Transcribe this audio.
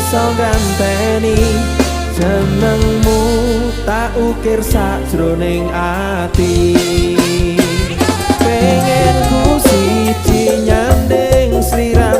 iso ganteni. Jenengmu tak ukir sajroning ati. Pengen ku siji nyanding sliramu.